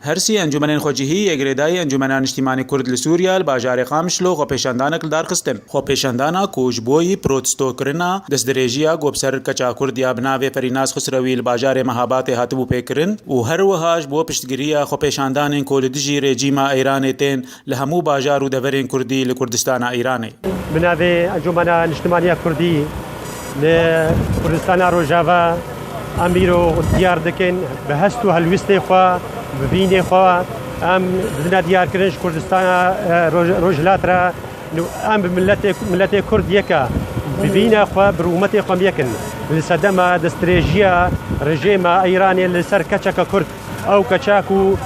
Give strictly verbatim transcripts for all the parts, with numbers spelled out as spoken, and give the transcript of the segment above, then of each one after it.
Her sî encûmenên xwecihî yê girêdayî Encûmena Niştîmanî Kurd li Sûriya li bajarê Qamişlo xwepêşandanek li dar xistin. Xwepêşandana ku ji bo yî protestokirina destdirêjiya ku bi ser keça Kurd ya bi navê Ferînaz Xusrewî li bajarê Mehabatê hatibû pêkirin û her wiha ji bo piştgiriya xwepêşandanên ku li dijî rejîma Îranê tên li hemû bajar û deverên Kurdî li Kurdistana Îranê. Bi navê Encûmena Niştimaniya Kurdî li Kurdistana Rojava, em îro diyar dikin, bi hest û helwîstê xwe, bi vînê xwe, em didine diyarkirin ji Kurdistana, e, Roj-, Rojhilat re. Em bi miletê, miletê Kurd yek e, bi vîna xwe, bi rûmetê xwe em yek in. Li sedema destdirêjiya rejêma Îranê li ser keçeke Kurd, ew keça ku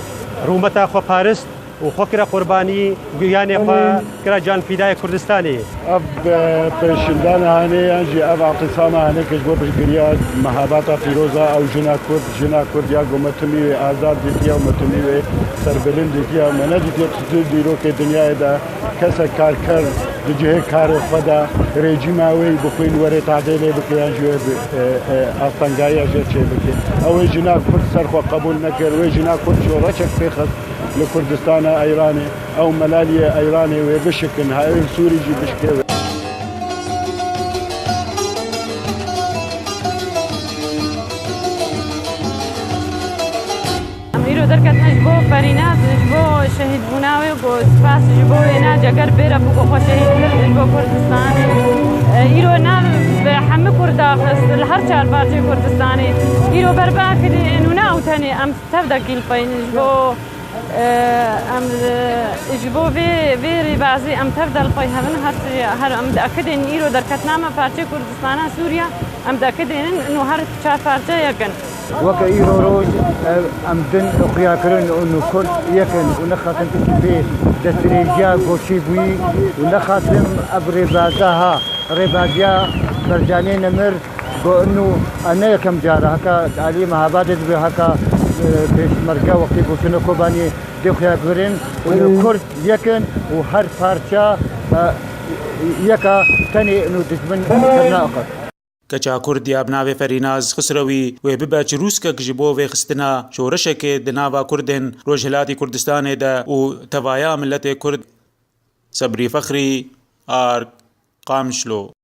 rûmeta xwe parist, û xwe kire qurbanî, giyanê xwe kire canfîdayê Kurdistanê. Ev, e, pêşindana hane yan jî ev aqisama hane ke ji bo piştgiriya mehabata pîroza ew jina Kurd, jina Kurd ya ku me timî wê azad dîtiye û me timî wê serbilind dîtiye û me nedîtiye tu dîrokê dinyayê de kesek karker di cihê karê xwe de rejîma wê bixwîn were tadê lê bike yan jî wê bi, e, e, astengayiya jê çêbike. Ew ê jina Kurd ser xwe qebûl nekir, wê jina Kurd şoreşek pêxist. Li Kurdistana Eyranê, ew melaliyê Eyranê wê bişikin, ha ew Sûrî jî bişkê wê. Em îro derketine ji bo Ferînaz, ji bo şehîdbûna wê, ku spas ji bo wê ne ceger bêre bû, ku xwe şehîd kir ji bo Kurdistanê. E, îro nav bi hemî Kurda xist, li her çar parçeyê Kurdistanê. Îro ber biakidî nûne ew tenê em tev de kîlfeyin ji bo Em, e, ji bo vê, vê rêbazî em tev de li pey hev in, her, her em diekidên îro derketina me parçeyê Kurdistana Sûriye, em diekidênin û her çar parçe yek in. Weke îro roj, e, em din xuyakirin û Kurd yek in û nexatin tiştî pê destdirêjiya goçî bûyî û nexatin ev rêbaza ha, rêbaziya Bercanê Nemir, Go inu, e, ne yekem cara, heka alî mehabadê dibe, heka, e, pêşmerge wextê goçûna Kobaniyê dê xuya girin û li Kurd yekin û her parça, e, yeka tenê inu dijmin kirna axir. Keça Kurd ya bi navê Ferînaz Xisrewî wê bibe çirûskek ji bo vêxistina şoreşekê di nava Kurdên Rojhilatî Kurdistanê de û tevaya miletê Kurd. Sebrî Fexrî, Ark, Qamişlo.